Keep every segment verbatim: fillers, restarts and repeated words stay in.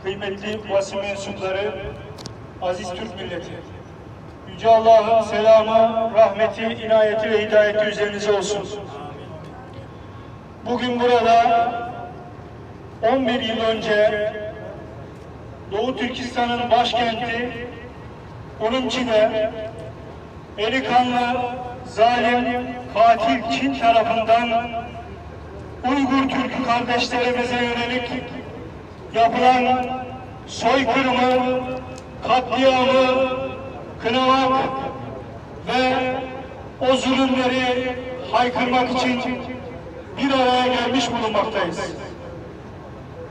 Kıymetli basın mensupları, aziz Türk milleti. Yüce Allah'ın selamı, rahmeti, inayeti ve hidayeti üzerinize olsun. Bugün burada on bir yıl önce Doğu Türkistan'ın başkenti Urumçi'de eli kanlı, zalim, katil Çin tarafından Uygur Türk'ü kardeşlerimize yönelik yapılan soykırımı, katliamı kınamak ve o zulümleri haykırmak için bir araya gelmiş bulunmaktayız.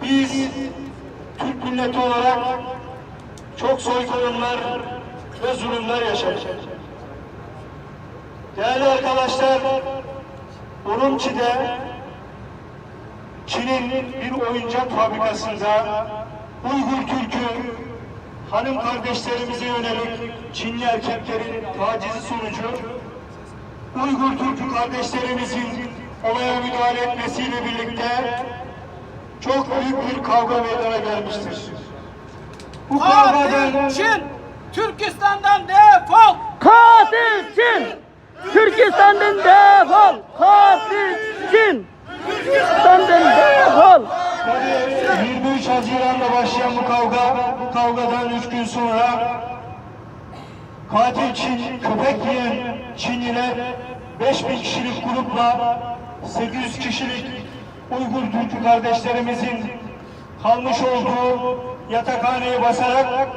Biz Türk milleti olarak çok soykırımlar ve zulümler yaşadık. Değerli arkadaşlar, Urumçi'de Çin'in bir oyuncak fabrikasında Uygur Türk'ü hanım kardeşlerimize yönelik Çinli erkeklerin tacizi sonucu Uygur Türk'ü kardeşlerimizin olaya müdahale etmesiyle birlikte çok büyük bir kavga meydana gelmiştir. Bu kavgadan Katil Çin! Türkistan'dan defol! Katil Çin! Türkistan'dan defol! Katil Çin! Türkistan'dan defol! Tabii yirmi üç Haziran'da başlayan bu kavga, bu kavgadan üç gün sonra katil Çin, köpek yiyen Çinliler beş bin kişilik grupla sekiz yüz kişilik Uygur Türk'ü kardeşlerimizin kalmış olduğu yatakhaneyi basarak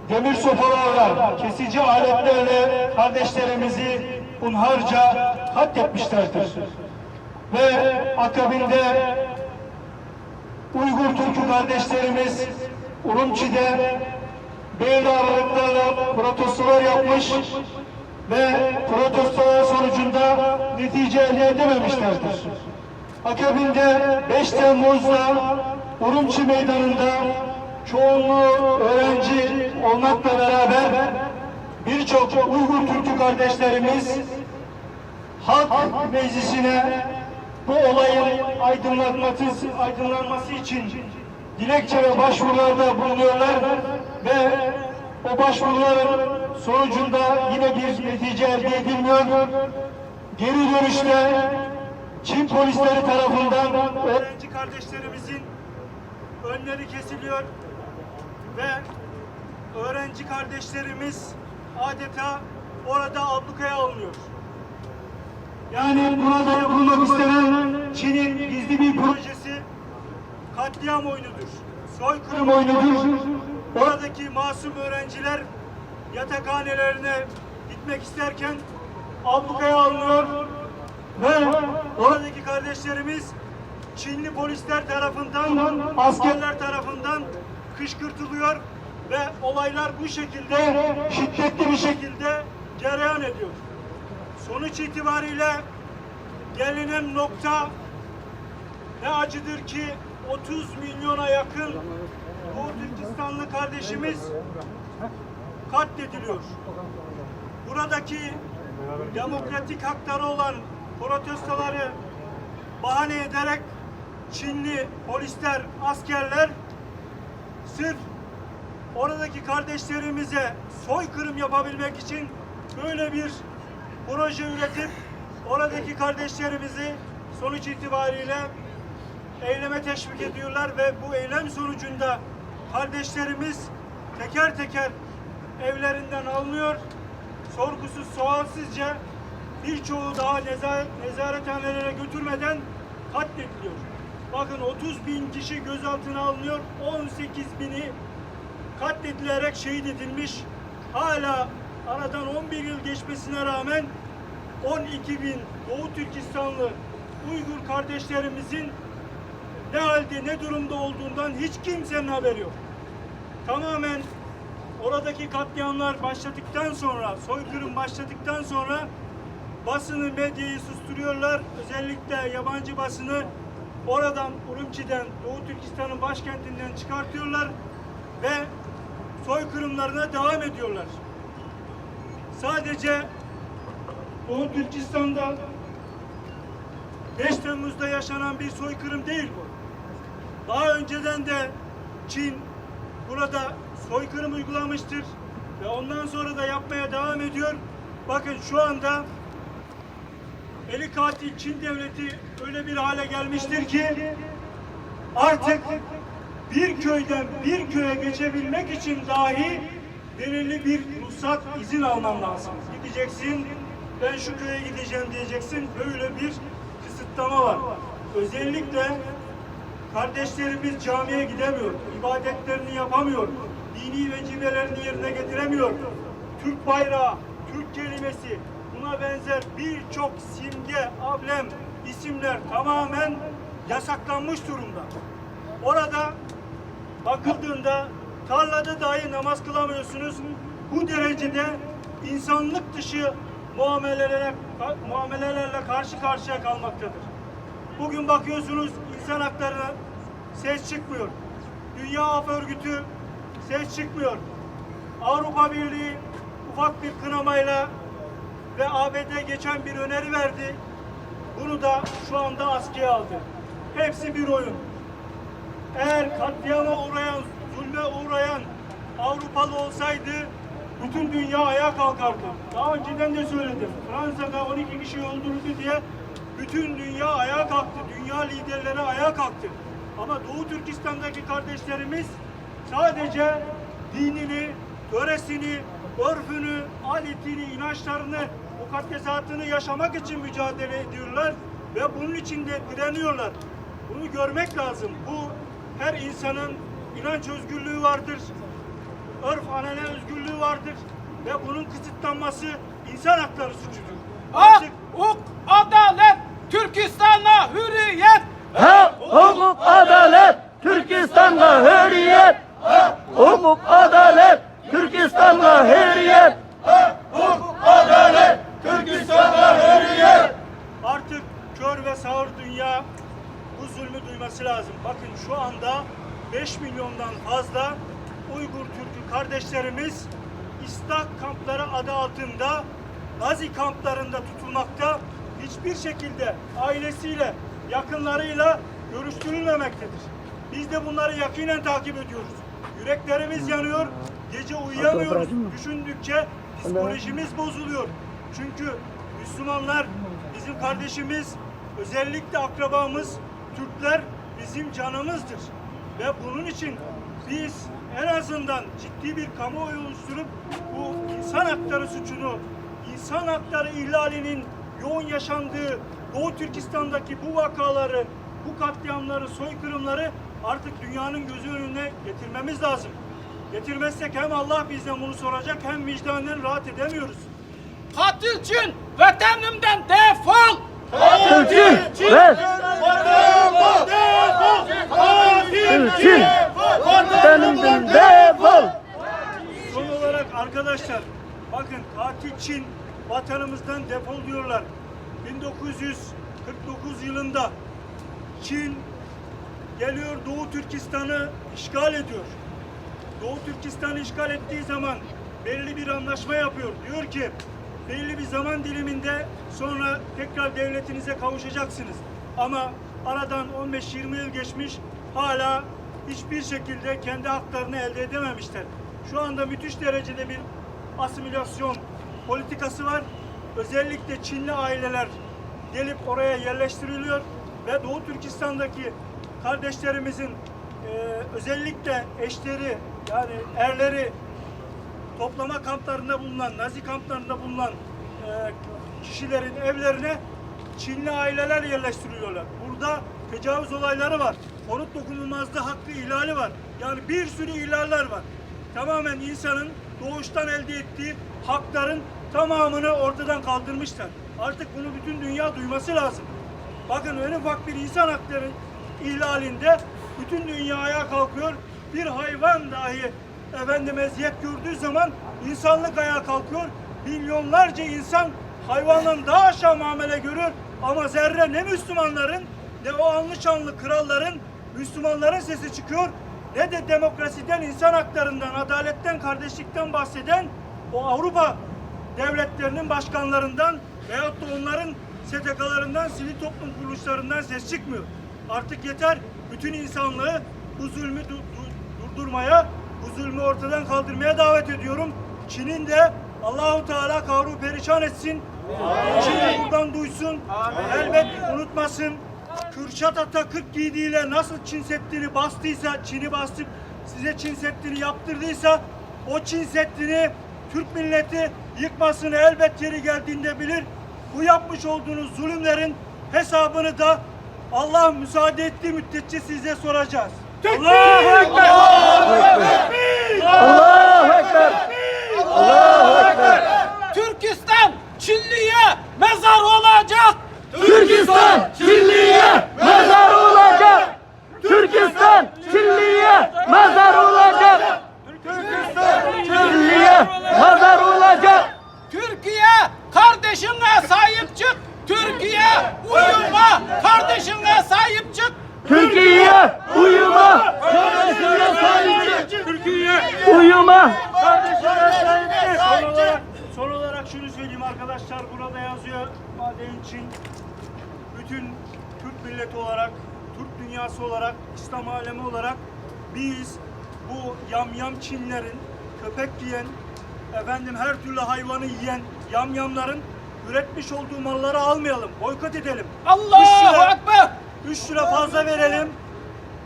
demir sopalarla, kesici aletlerle kardeşlerimizi hunharca katletmişlerdir. Ve akabinde Uygur Türk'ü kardeşlerimiz Urumçi'de belli aralıklarla protestolar yapmış ve protestolar sonucunda netice elde edememişlerdir. Akabinde beş Temmuz'da Urumçi Meydanı'nda çoğunluğu öğrenci olmakla beraber birçok Uygur Türk'ü kardeşlerimiz Halk Meclisi'ne bu olayın aydınlatması, aydınlanması için dilekçe ve başvurularda bulunuyorlar ve o başvuruların sonucunda yine bir netice elde edilmiyor. Geri dönüşte Çin polisleri tarafından öğrenci kardeşlerimizin önleri kesiliyor ve öğrenci kardeşlerimiz adeta orada ablukaya alınıyor. Yani burada yapılmak istenen Çin'in gizli bir projesi katliam oyunudur, soykırım oyunudur. Oradaki masum öğrenciler yatakhanelerine gitmek isterken ablukaya alınıyor ve oradaki kardeşlerimiz Çinli polisler tarafından, askerler tarafından kışkırtılıyor ve olaylar bu şekilde şiddetli bir şekilde cereyan ediyor. Sonuç itibariyle gelinen nokta ne acıdır ki otuz milyona yakın Doğu Türkistanlı kardeşimiz katlediliyor. Buradaki demokratik hakları olan protestoları bahane ederek Çinli polisler, askerler sırf oradaki kardeşlerimize soykırım yapabilmek için böyle bir proje üretip oradaki kardeşlerimizi sonuç itibariyle eyleme teşvik ediyorlar ve bu eylem sonucunda kardeşlerimiz teker teker evlerinden alınıyor. Sorgusuz sualsizce birçoğu daha neza- nezarethanelere götürmeden katlediliyor. Bakın, otuz bin kişi gözaltına alınıyor, on sekiz bini katledilerek şehit edilmiş. Hala aradan on bir yıl geçmesine rağmen on iki bin Doğu Türkistanlı Uygur kardeşlerimizin ne halde, ne durumda olduğundan hiç kimsenin haberi yok. Tamamen oradaki katliamlar başladıktan sonra, soykırım başladıktan sonra basını, medyayı susturuyorlar. Özellikle yabancı basını oradan, Urumçi'den, Doğu Türkistan'ın başkentinden çıkartıyorlar ve soykırımlarına devam ediyorlar. Sadece Doğu Türkistan'da beş Temmuz'da yaşanan bir soykırım değil bu. Daha önceden de Çin Burada soykırım uygulamıştır ve ondan sonra da yapmaya devam ediyor. Bakın şu anda eli katil Çin devleti öyle bir hale gelmiştir ki artık bir köyden bir köye geçebilmek için dahi belirli bir ruhsat, izin alman lazım. Gideceksin, ben şu köye gideceğim diyeceksin. Böyle bir kısıtlama var. Özellikle kardeşlerimiz camiye gidemiyor, ibadetlerini yapamıyor, dini vecibelerini yerine getiremiyor. Türk bayrağı, Türk kelimesi, buna benzer birçok simge, ablem, isimler tamamen yasaklanmış durumda. Orada bakıldığında tarlada dahi namaz kılamıyorsunuz. Bu derecede insanlık dışı muamelelerle, muamelelerle karşı karşıya kalmaktadır. Bugün bakıyorsunuz, insan haklarına ses çıkmıyor. Dünya Af Örgütü ses çıkmıyor. Avrupa Birliği ufak bir kınamayla ve A B D geçen bir öneri verdi. Bunu da şu anda askıya aldı. Hepsi bir oyun. Eğer katliama uğrayan, zulme uğrayan Avrupalı olsaydı bütün dünya ayağa kalkardı. Daha önceden de söyledim. Fransa'da on iki kişi öldürüldü diye bütün dünya ayağa kalktı. Dünya liderleri ayağa kalktı. Ama Doğu Türkistan'daki kardeşlerimiz sadece dinini, töresini, örfünü, adetini, inançlarını, mukaddesatını yaşamak için mücadele ediyorlar ve bunun için de direniyorlar. Bunu görmek lazım. Bu, her insanın inanç özgürlüğü vardır, örf anane özgürlüğü vardır ve bunun kısıtlanması insan hakları suçudur. Artık Haq, huquq, adolat, Turkistonga hurriyat! Haq, huquq, adolat, Turkistonga hurriyat! Haq, huquq, adolat, Turkistonga hurriyat! Haq, huquq, adolat, Turkistonga hurriyat! Artık kör ve sağır dünya bu zulmü duyması lazım. Bakın, şu anda beş milyondan fazla Uygur Türk'ü kardeşlerimiz ıslah kampları adı altında Nazi kamplarında tutulmakta, hiçbir şekilde ailesiyle, yakınlarıyla görüştürülmemektedir. Biz de bunları yakinen takip ediyoruz. Yüreklerimiz yanıyor, gece uyuyamıyoruz. Düşündükçe psikolojimiz bozuluyor. Çünkü Müslümanlar bizim kardeşimiz, özellikle akrabamız, Türkler bizim canımızdır. Ve bunun için biz en azından ciddi bir kamuoyu oluşturup bu insan hakları suçunu, insan hakları ihlalinin yoğun yaşandığı Doğu Türkistan'daki bu vakaları, bu katliamları, soykırımları artık dünyanın gözü önüne getirmemiz lazım. Getirmezsek hem Allah bizden bunu soracak, hem vicdanen rahat edemiyoruz. Qatil Çin, vatanimdan defol! Qatil Çin, vatanimdan defol! Son olarak arkadaşlar, bakın, katil Çin, vatanımızdan defol diyorlar. Bin dokuz yüz kırk dokuz yılında Çin geliyor, Doğu Türkistan'ı işgal ediyor. Doğu Türkistan'ı işgal ettiği zaman belli bir anlaşma yapıyor. Diyor ki, belli bir zaman diliminde sonra tekrar devletinize kavuşacaksınız. Ama aradan on beş yirmi yıl geçmiş, hala hiçbir şekilde kendi haklarını elde edememişler. Şu anda müthiş derecede bir asimilasyon politikası var. Özellikle Çinli aileler gelip oraya yerleştiriliyor ve Doğu Türkistan'daki kardeşlerimizin, e, özellikle eşleri, yani erleri toplama kamplarında bulunan, Nazi kamplarında bulunan, e, kişilerin evlerine Çinli aileler yerleştiriliyorlar. Burada tecavüz olayları var. Konut dokunulmazlığı hakkı ihlali var. Yani bir sürü ihlaller var. Tamamen insanın doğuştan elde ettiği hakların tamamını ortadan kaldırmışlar. Artık bunu bütün dünya duyması lazım. Bakın, en ufak bir insan hakları ihlalinde bütün dünya ayağa kalkıyor. Bir hayvan dahi, efendim, eziyet gördüğü zaman insanlık ayağa kalkıyor. Milyonlarca insan hayvandan daha aşağı muamele görüyor. Ama zerre ne Müslümanların ne o anlı şanlı kralların, Müslümanların sesi çıkıyor, ne de demokrasiden, insan haklarından, adaletten, kardeşlikten bahseden o Avrupa devletlerinin başkanlarından veyahut da onların S T K'larından, sivil toplum kuruluşlarından ses çıkmıyor. Artık yeter, bütün insanlığı bu zulmü du- du- durdurmaya Bu zulmü ortadan kaldırmaya davet ediyorum. Çin'in de Allahu Teala kahru perişan etsin. Çin'i buradan duysun. Elbet unutmasın. Kürşat Ata kırk yedi ile nasıl Çin Seddi'ni bastıysa, Çin'i bastıp size Çin Seddi'ni yaptırdıysa, o Çin Seddi'ni Türk milleti yıkmasını elbet yeri geldiğinde bilir. Bu yapmış olduğunuz zulümlerin hesabını da Allah müsaade ettiği müddetçe size soracağız. Allahu Ekber! Allahu Ekber! Allahu Ekber! Türkistan Çinliye mezar olacak! Türkistan Çinliye mezar olacak! Türkistan Çinliye mezar olacak! Türkistan Çinliye mezar olacak! Türkiye, kardeşine sahip çık! Türkiye, uyuma, kardeşine sahip çık! Türkiye, uyuma, kardeşine sahip çık! Türkiye, uyuma, kardeşine sahip çık! Son olarak, son olarak şunu söyleyeyim arkadaşlar, burada yazıyor Maden için. Bütün Türk milleti olarak, Türk dünyası olarak, İslam alemi olarak biz bu yamyam Çinlerin, köpek yiyen, efendim, her türlü hayvanı yiyen yamyamların üretmiş olduğu malları almayalım, boykot edelim. Allahu Ekber! Üç lira fazla verelim,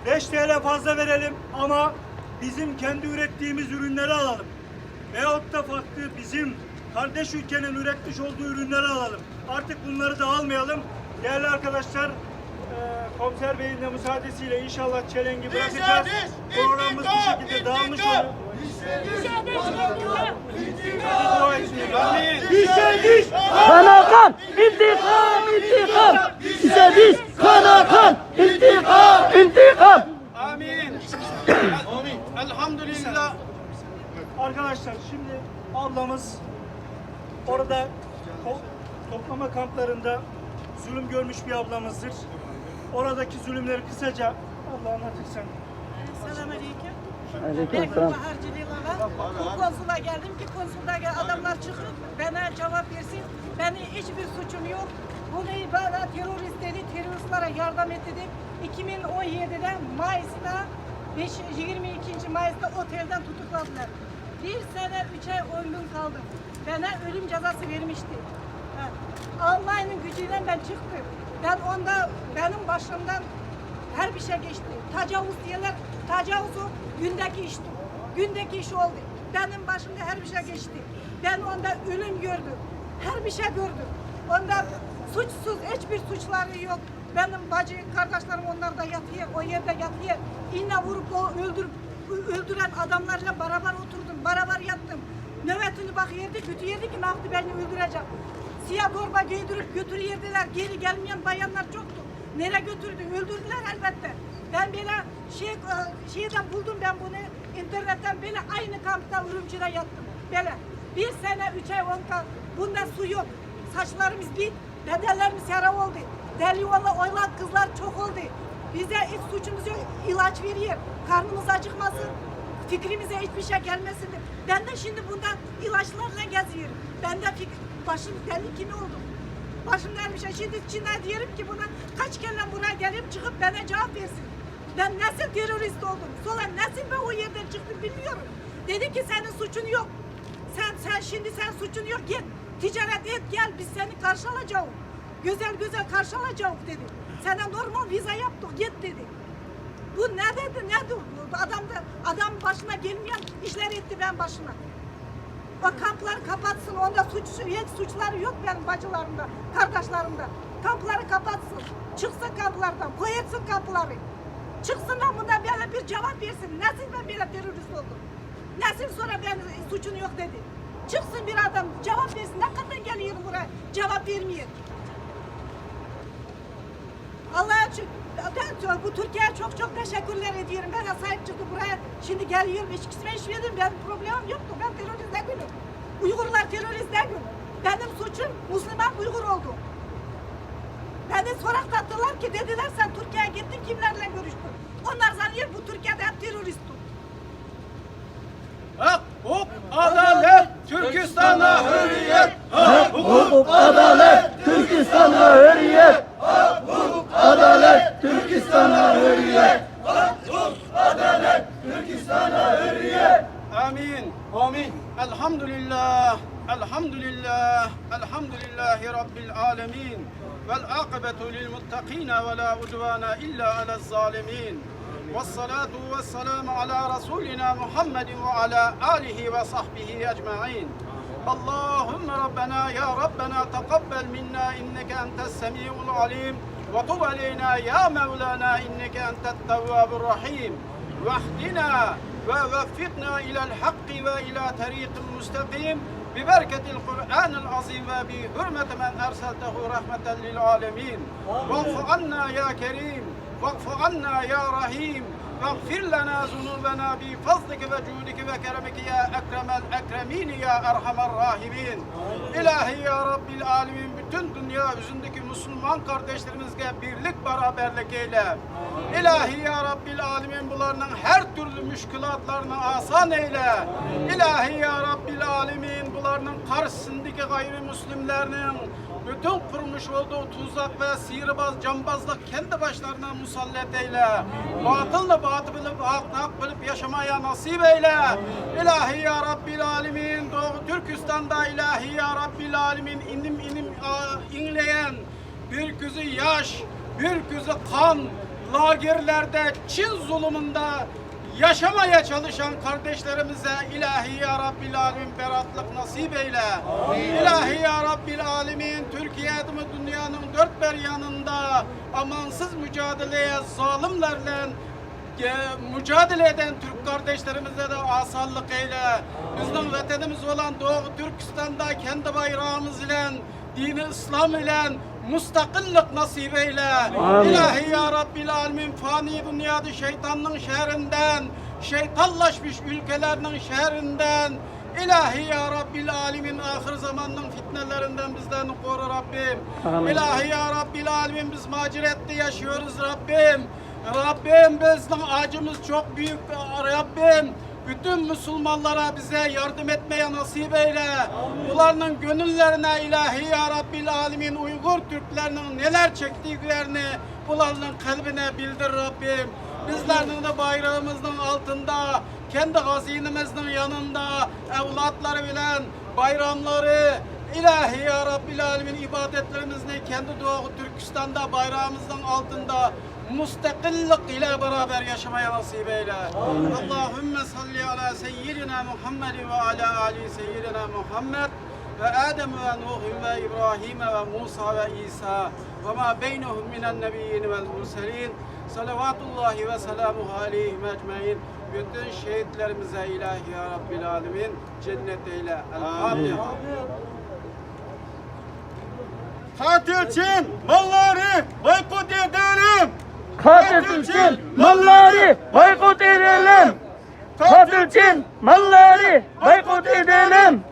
beş T L fazla verelim ama bizim kendi ürettiğimiz ürünleri alalım. Veyahut da farklı bizim kardeş ülkenin üretmiş olduğu ürünleri alalım. Artık bunları da almayalım. Değerli arkadaşlar, e, komiser beyin de müsaadesiyle inşallah çelengi bırakacağız. Programımız bu şekilde dağılmış oldu. Dua için. Düşeriz! Kana kan! İntikam! İntikam! Düşeriz! Kana kan! İntikam! İntikam! Amin. Elhamdülillah. Arkadaşlar, şimdi ablamız orada to- toplama kamplarında zulüm görmüş bir ablamızdır. Oradaki zulümleri kısaca abla anlatırsan. Selamünaleyküm. Aleyküm selam. Bahar Celilova. Bu konsula geldim ki konsuldaki adamlar çıkıp bana cevap versin. Benim hiçbir suçum yok. Bunu bana terörist dedi, teröristlere yardım etti dedi. İki bin on yedide Mayıs'ta, beş, yirmi ikinci Mayıs'ta otelden tutukladılar. Bir sene üç ay on gün kaldım. Bana ölüm cezası vermişti. Ha, Allah'ın gücüyle ben çıktım. Ben onda, benim başımdan her bir şey geçti. Tecavüz diyorlar, tecavüz o gündeki işti. Gündeki iş oldu. Benim başımda her bir şey geçti. Ben onda ölüm gördüm. Her bir şey gördüm. Onda suçsuz, hiçbir suçları yok. Benim bacı kardeşlerim onlar da yatıyor, o yerde yatıyor. İğne vurup o öldürüp, öldüren adamlarla beraber oturdum, beraber yattım. Nöbetini bak yerde, bütün yerde ki Mahdi beni öldürecek. Siyah torba giydirip götürüyordular, geri gelmeyen bayanlar çoktu. Nereye götürdü? Öldürdüler elbette. Ben böyle şey, e, şeyden buldum ben bunu, internetten böyle aynı kampta Urumçi'de yattım. Böyle bir sene, üç ay, on kan, bunda su yok. Saçlarımız bir Bedenlerimiz yara oldu. Deli olan oylak kızlar çok oldu. Bize hiç suçumuz yok. İlaç veriyor. Karnımız acıkmasın. Fikrimize hiçbir şey gelmesin diye. Ben de şimdi bundan ilaçlarla geziyorum. Ben de fikir, başım deli kimi oldum. Başım deli bir şey. Şimdi içinden diyorum ki buna kaç kere buraya gelip çıkıp bana cevap versin. Ben nasıl terörist oldum? Sonra nasıl ben o yerden çıktım bilmiyorum. Dedi ki senin suçun yok. Sen, sen şimdi sen suçun yok. Git. Ticaret et gel, biz seni karşı alacağız. Güzel güzel karşı alacağız dedi. Sana normal viza yaptık, git dedi. Bu ne dedi, ne dur? Bu adam da, adam başına gelmeyen işler etti ben başıma. O kampları kapatsın, onda suç, hiç suçları yok benim bacılarımda, kardeşlerimde. Kampları kapatsın, çıksın kamplardan, koyetsın kampları. Çıksın da bundan böyle bir cevap versin. Nasıl ben böyle terörist oldum? Nasıl sonra ben suçun yok dedi. Çıksın bir adam cevap versin. Ne kadar geliyor buraya cevap vermiyor. Allah için ben bu Türkiye'ye çok çok teşekkürler ediyorum. Bana sahip çıktı buraya. Şimdi geliyorum. İçkisime içmedim. Ben problemim yoktu. Ben terörist değilim. Uygurlar terörist değil. Benim suçum Müslüman Uygur oldu. Beni soraklattılar ki dediler sen Türkiye'ye gittin kimlerle görüştün? Onlar zannediyor bu Türkiye'de hep terörist. Hak, hukuk, adalet, Türkistan'a hürriyet. Hak, hukuk, adalet, Türkistan'a hürriyet. Hak, hukuk, adalet, Türkistan'a hürriyet. Hak, hukuk, adalet, Türkistan'a hürriyet. آمين. آمين. الحمد لله، الحمد لله، الحمد لله رب العالمين. والعاقبة للمتقين ولا عدوان إلا على الظالمين. والصلاة والسلام على رسولنا محمد وعلى آله وصحبه أجمعين. اللهم ربنا يا ربنا تقبل منا إنك أنت السميع العليم وتب علينا يا مولانا إنك أنت التواب الرحيم. واهدنا ووفقنا إلى الحق وإلى طريق مستقيم ببركة القرآن العظيم وبحرمة من أرسلته رحمة للعالمين. واعف عنا يا كريم، واعف عنا يا رحيم، واغفر لنا ذنوبنا بفضلك وجودك وكرمك يا أكرم الأكرمين يا أرحم الراحمين. İlahi ya Rabbil Alemin, bütün dünya yüzündeki Müslüman kardeşlerimizge birlik, beraberlik eyle. İlahi ya Rabbil Alemin, bularnıñ her türlü müşkülatlarını asan eyle. İlahi ya Rabbil Alemin, bularnıñ qarşısındaki gayrimüslimlerniñ bütün qurmuş olduğu tuzaq ve sihirbaz, cambazlıq kendi başlarına musallat eyle. Batılnı batıl bilip, haqnı haq bilip yaşamaya nasip eyle. İlahi ya Rabbil Alemin, Doğu Türkistan'da ilahi ya Rabbil Alemin, inim inim a, iñleyen, bir küzü yaş, bir küzü qan, lagerlerde Çin zulumunda yaşamaya çalışan kardeşlerimize ilahi ya Rabbil Alemin beratlık nasip eyle. İlahi ya Rabbil Alemin, Türkiye'de mi dünyanıñ dört bir yanında amansız mücadeleye zalimlerle e, mücadele eden Türk kardeşlerimize de asanlık eyle. Bizniñ vatanımız olan Doğu Türkistan'da kendi bayrağımız ile, dini İslam ile müstakillik nasip eyle. Amin. İlahi ya Rabbil Alemin, fani dünyada şeytannıñ şehrinden, şeytanlaşmış ülkelerniñ şehrinden, İlahi ya Rabbil Alemin, ahir zamannıñ fitnelerinden bizlerni qoru Rabbim. Amin. İlahi ya Rabbil Alemin, biz macirette yaşıyoruz Rabbim. Rabbim, bizniñ acımız çok büyük, Rabbim. Bütün Müslümanlara bize yardım etmeye nasip eyle. Bularnıñ gönüllerine ilahi ya Rabbil Alemin, Uygur Türkleriniñ neler çektiklerini bularnıñ kalbine bildir Rabbim. Bizlerniñ de bayrağımıznıñ altında, kendi hazinimizniñ yanında, evlatları bilen bayramları, ilahi ya Rabbil Alemin, ibadetlerimizni kendi Doğu Türkistan'da bayrağımıznıñ altında müstakillik ile beraber yaşamaya nasip eyle. Allahümme salli ala seyyidina Muhammed ve ala ali seyyidina Muhammed ve Adem ve Nuh ve İbrahim ve Musa ve İsa ve ma beynehum minen nebiyyin vel murselin. Salavatullahi ve selamuhu aleyhim ecmain. Bütün şehitlerimize ilahi ya Rabbil alemin cennet eyle. El Fatiha. Katil Çin malları boykot edelim. Katil Çin malları boykot edelim. Katil Çin malları boykot edelim.